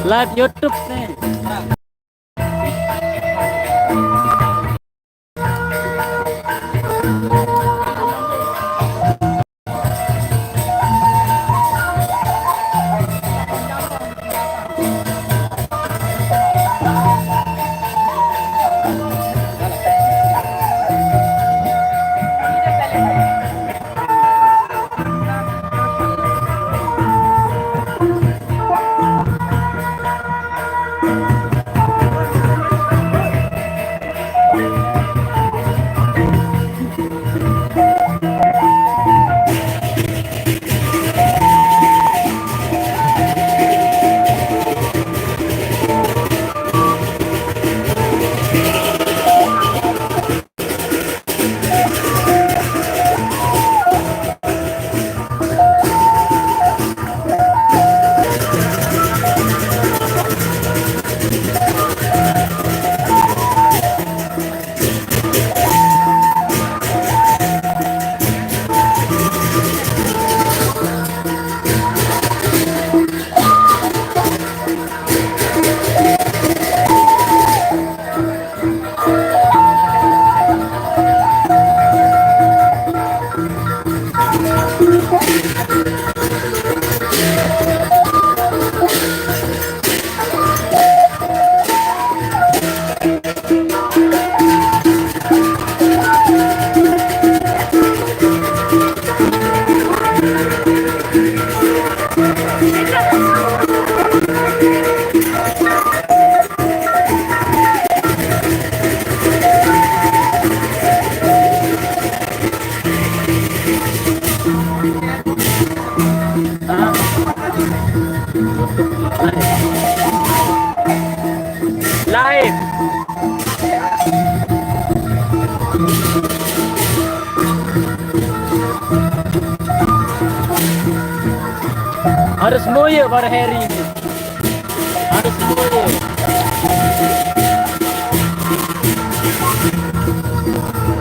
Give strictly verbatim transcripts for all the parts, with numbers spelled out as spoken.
Live YouTube nih. Live. Harus moyo pada hari ini. Harus moyo.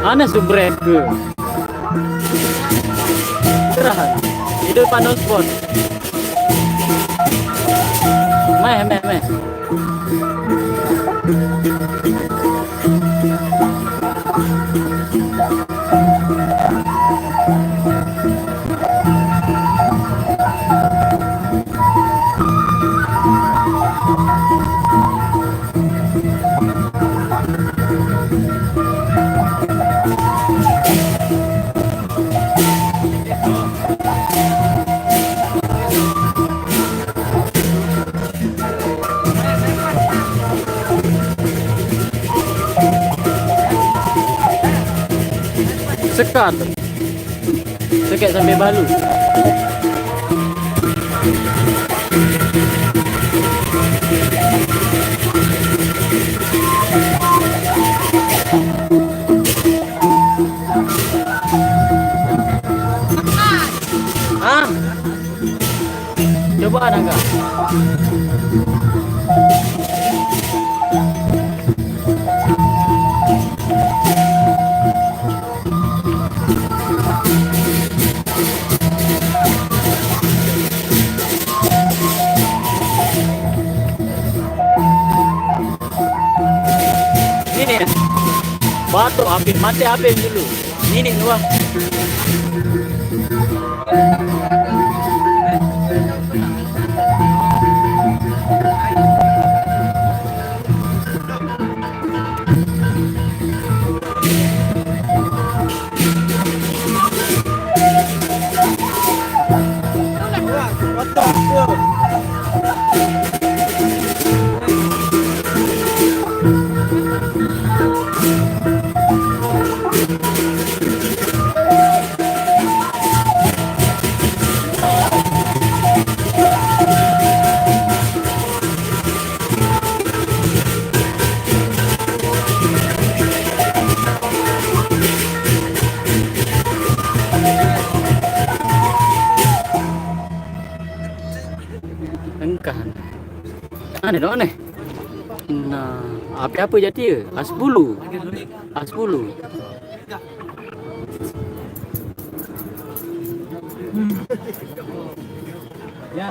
Aneh subrek ke. Istirahat. Itu panon sport. Meh, meh, meh. Sekat. Sekat sampai balu. Ah, coba naga. Ini nih, batuk, habis mati habis dulu. Ini nih, wah. Engkah. Aneh dong, aneh. Nah, apa-apa jadi ya? A sepuluh. A sepuluh. Ya.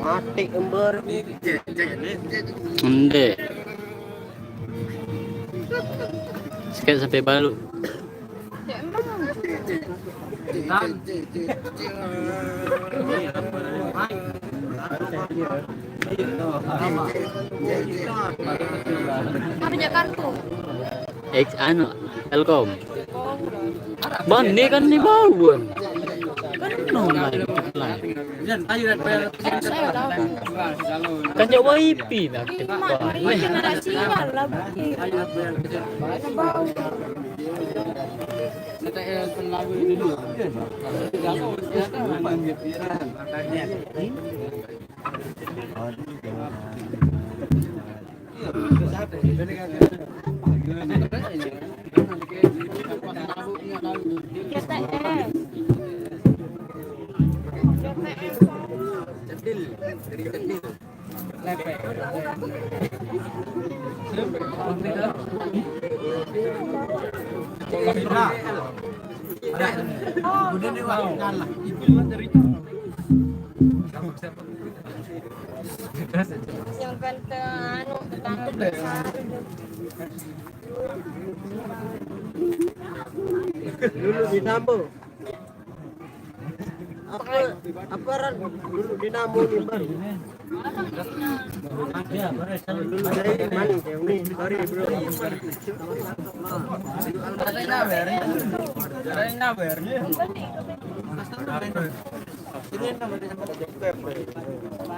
Mati ember. Ndek. Sikit sampai balut. Apa Jakarta? Ex anu, Telkom. Ban ni kan ni bau kan. Kan no lah, gitu lah. Kan jauh wifi lah. Mak, ini generasi lah. Yang ganteng anu, tetangga besar. Dulu di Nambo. Apa, apa ran dulu di Nambo ni, Bang? Dulu dari mana? Yang ni, sorry, bro.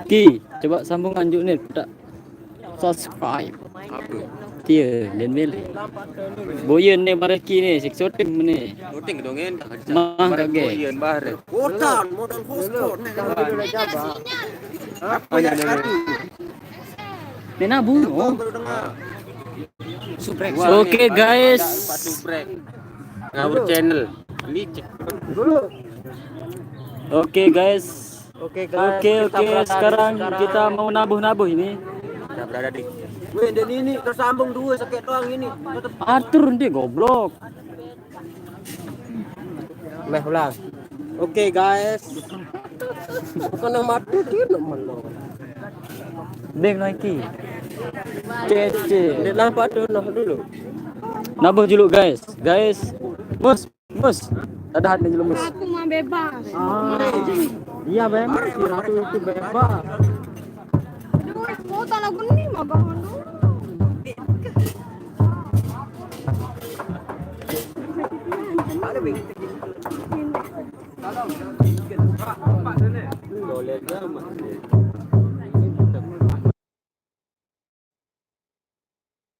Ki, coba sambung lanjut ni, tak subscribe. Apa? Dia, dan beli. Boyen ni, baraki ni, sikso tim ni. Shooting dong, kan? Mah, kaget. Boyen, bare. Kotan, modal hotspot ni. Apa ya, hari? Ni nabung, oh. Subrek. Oke, guys. Subrek. Ngawur channel. Licik. Oke, guys. Oke, guys, oke, kita oke, berangkat sekarang sekarang. Kita mau nabuh-nabuh ini. Kita berada di. Weh, dan ini tersambung dua sakit doang ini. Tetep. Atur nanti goblok. Meh ulang. Oke, guys. Kena mati dia nak melong. Beng lagi. Cece. Dia nampak tu nah dulu. Nabuh dulu, guys. Guys. Bos. Bos, ada hati dulu, Bos. Aku mah bebas. Ah, iya, Bang. Si Ratu itu bebas. Aduh, kuota lagu ni mah, Bang. Aduh. Boleh amat.